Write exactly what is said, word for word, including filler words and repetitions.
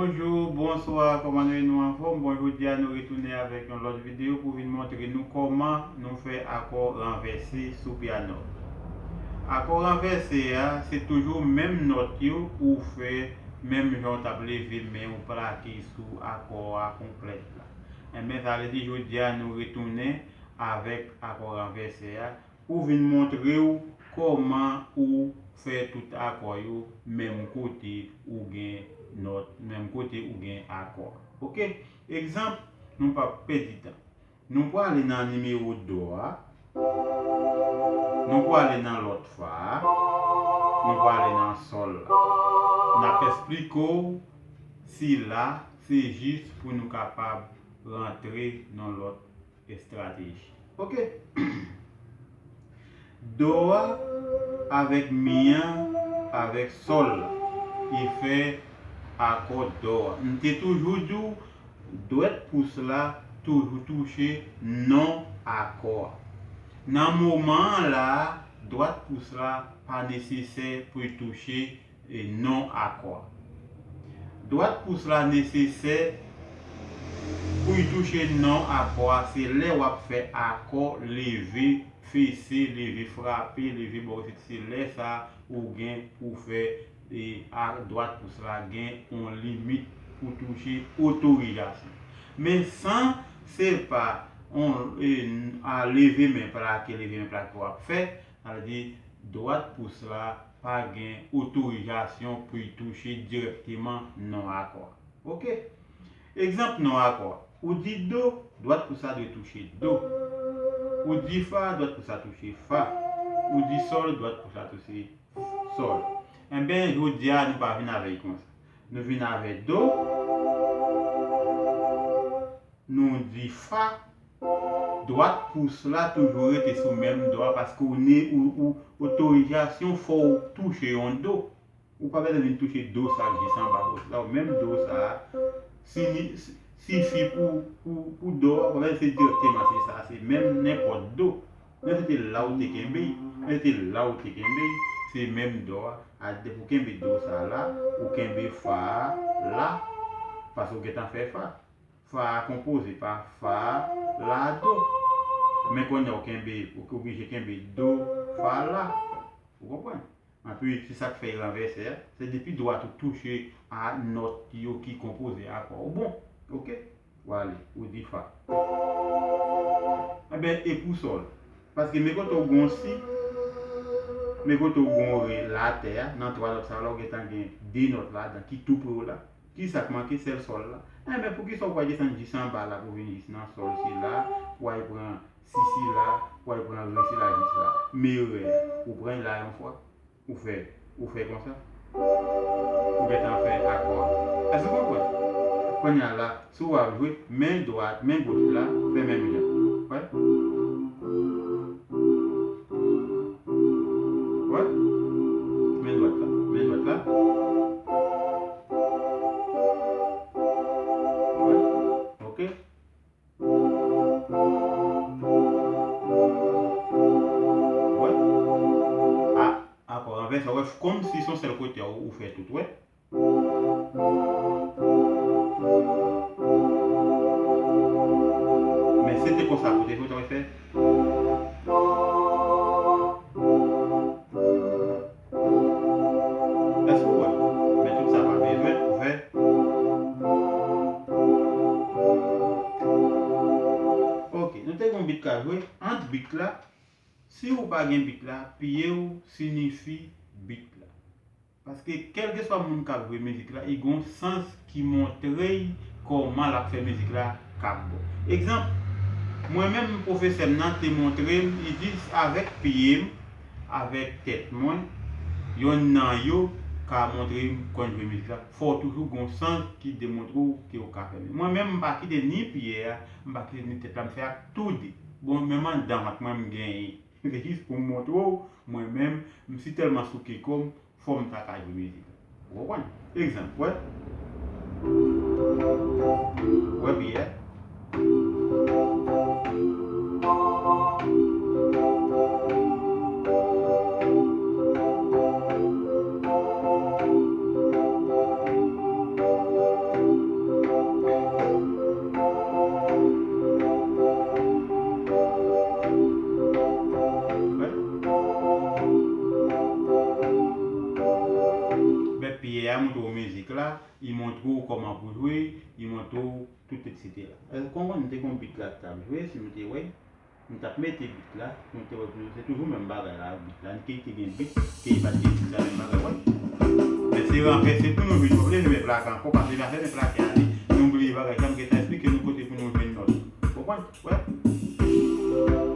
Bonjou, bonswa, kòman nou ye? Nou anfòm? Bon, jodi a nou retounen avèk yon lòt videyo pou vin montre nou kòman nou fè akò ranvèse sou pyano. Akò ranvèse a, se toujou menm nòt yo ou fè menm jan w t ap leve men ou plake sou akò a konplèt la. Enben, sa vle di jodi a nou retounen avèk akò ranvèse a pou vin montre w kòman ou fè tout akò yo menm kote ou gen nòt, menm kote ou gen akò. Oke? Egzanp, nou p ap pèdi tan. Nou prale nan nimewo do a, nou prale nan lòt fa a, nou prale nan sòl la. N ap esplike w sila, se jis pou nou kapab rantre nan lòt estrateji. Oke? Do a avèk mi an avèk sòl la, ki fè akò do a. M te toujou di w, dwèt pous la toujou touche non akò a. Nan moman an la, dwat pous la pa nesesè pou l touche e non akò a. Dwat pous la nesesè pou l touche non akò a, se lè w ap fè akò leve, fese, leve, frape, leve bò resèt, se lè sa a ou gen pou fè e a dwat pous la gen yon limit pou touche otorizasyon. Men san se pa yon e, a leve men plake, leve men plake w ap fè, sa vle di dwat pous la pa gen otorizasyon pou l touche dirèkteman non akò a. Oke? Egzanp non akò a. Ou di do, dwat pous la dwe touche do. Ou di fa, dwat pous la touche fa. Ou di sòl, dwat pous la touche sòl. Enben, jodi a, nou pa vin avè l konsa. Nou vin avè do, nou di fa, dwat pous la toujou rete sou menm do a paske ou ne ou, ou otorizasyon fò w touche yon do. Ou pa bezwen vin touche do sa k jis anba pous la, ou menm do sa a, si ni, si, sifi pou, pou, pou do a, ou pa bezwen se dirèkteman se sa, se menm nenpòt do. Men se te la ou te kenbe, men se te la ou te kenbe, se menm do a. A depi ou kenbe do sa a la, ou kenbe fa a la, paske ou gentan fè fa. Fa a konpoze pa fa, la, do. Men kounye a ou kenbe, ou oblije kenbe do, fa, la. Ou konprann? Anpi, se sa k fè l ranvèse a. Se depi dwat ou touche a nòt yo ki konpoze akò ou bon. Oke? W ale, ou di fa. Enben, e pou sòl? Paske men kote w gon si, men kote w gon re, latè a, nan twa nòt sa yo la, ou gentan gen de nòt ladan ki tou pre w la. Kisa k manke? Sèl sòl la. Enben, poukisa ou pa desann jis anba la pou vin jis nan sòl sila, pou al pran si sila, pou al pran re sila jis la? Men re, ou pran l la yon fwa, ou fè, ou fè konsa. Ou gentan fè akò a. Èske w konprann? Kounye a la, si w ap jwe, men dwat, men goch la, fè menm jan. Wè? Wè? Men dwat la, men dwat la. Wè? Oke. Wè? A, akò ranvèse, wè, kòmsi se yon sèl kote ou, ou fè tout, wè. Men se te konsa pou te fè, ou ta fè. Èske w wè? Men tout sa pa bezwen pou fè. Oke, nou te gen yon bit k ap jwe. Ant bit la, si ou pa gen bit la, pye w siyifi bit la. Paske kèlkeswa moun k ap jwe mizik la, li gen yon sans ki montre l kòman l ap fè mizik la k ap bon. Egzanp, mwen menm, pwofesè m nan te montre m, li di avèk pye m, avèk tèt mwen, yonn nan yo ka montre m kòman jwe mizik la. Fò w toujou gen yon sans ki demontre w ke w ka fè mizik. Mwen menm, m pa kite ni pye a, m pa kite ni tèt la, m fè ak tou de. Bon, menm anndan vant mwen, m genyen. Se jis pou m montre w, mwen menm, m si tèlman souke kò m, fò m ta ka jwe mizik la. Ou konprann? Egzanp, wè. Wè pye a. la, li montre w kòman pou jwe, li montre w tout, etsetera. Èske w konprann? M te gen yon beat la k t ap jwe, si nou te wè, m t ap mete beat la, nou te wè pou nou, se toujou menm bagay la ak beat la. Ke te gen beat, ke pa t gen beat la, menm bagay, wè. Men se ranvèse pou nou jwenn, w pa vle jwe men plake ankò, paske lè w fè men plake ale, nou bliye bagay sa, m gentan eksplike nou kote pou nou jwenn nòt. Konprann? Wè.